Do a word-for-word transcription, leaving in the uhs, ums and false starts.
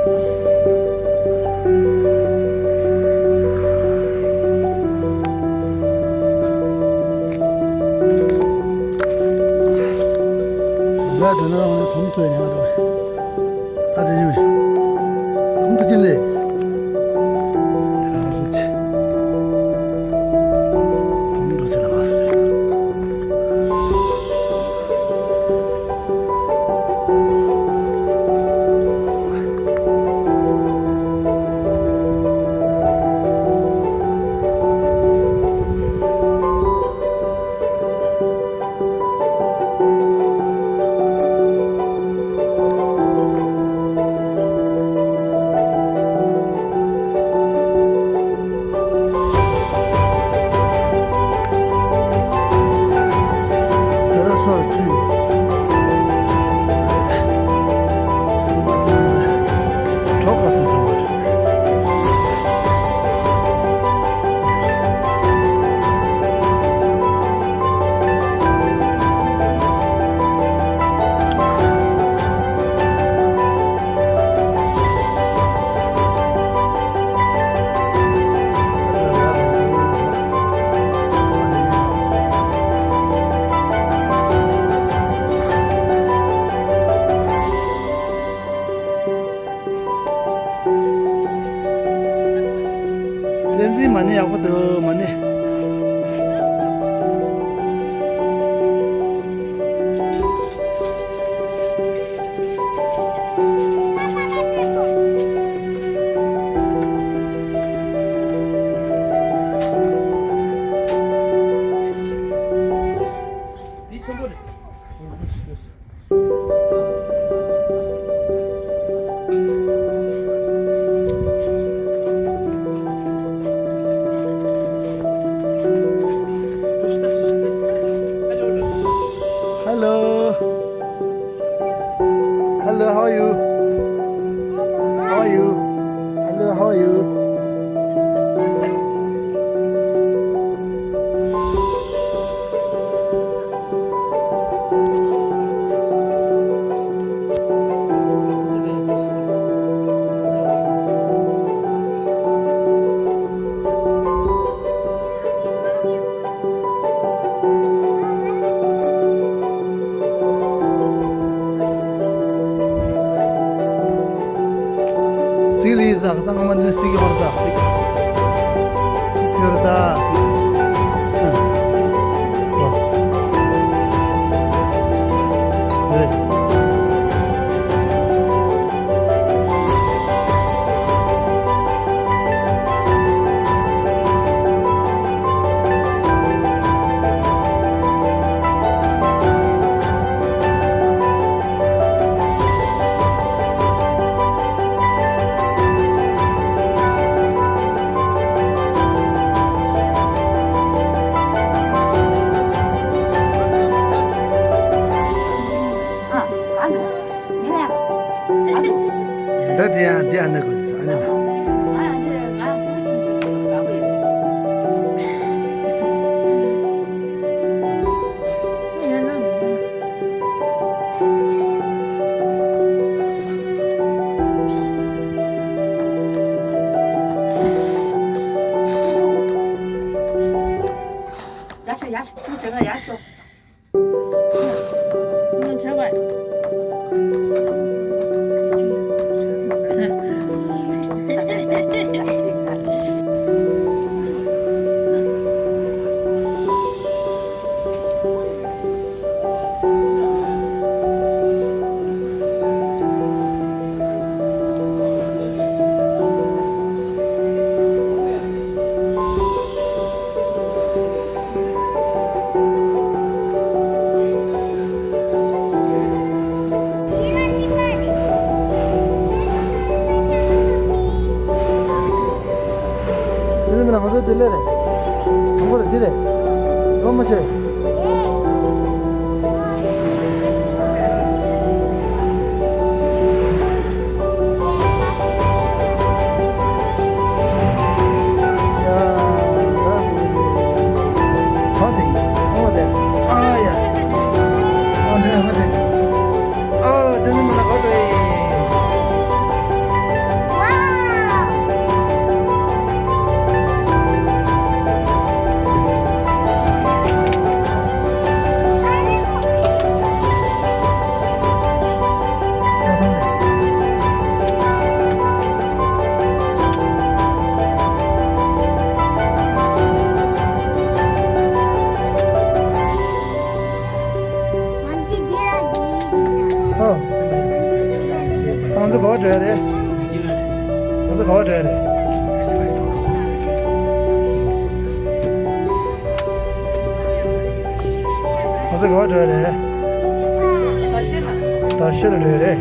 ལ་དོན་དག་ནི་དོམ་ཐོས་ནས་ང་འགྲོ། ད་དེ་ཡིན་མིན། དོམ་ཐོས་ཀྱིན་ལས། དོམ་འགྲོ་ཟེར་ན་མ་ཟེར། བསྟན་འཛིན་མ་ཎི་ཡག་པོ་འདུག་མ་ཎི། འདི་ཆེན་པོ་རེད། Hello. Hello, how are you? How are you? Hello, how are you? སི་ལི་ཟ་ཁ་ཚང་མ་འདི་སི་གི་བར་ཟ་སི། སི་ཐེར་ཟ་སི། ཨ། ཨ། རེད། ད་དེ་ཡང་དེ་ཨ་ནེ་གོ་ཨ་ནེ་ལ། ཡར་ཤོག་ཡར་ཤོག་ཁྱོད་དེ་ག་ཡར་ཤོག་དེ་ནི་མིན་ན་ང་ཚོ་དེ་ལས་རེད། དང་པོ་རེད་དེ་རེད། སློབ་མ་ཆེ། ང་ཚོ་ག་པར་འགྲོ་ཡ་རེད། ང་ཚོ་ག་པར་འགྲོ་ཡ་རེད། ང་ཚོ་ག་པར་འགྲོ་ཡ་རེད། ད་ཤེས་ལ་འགྲོ་ཡ་རེད།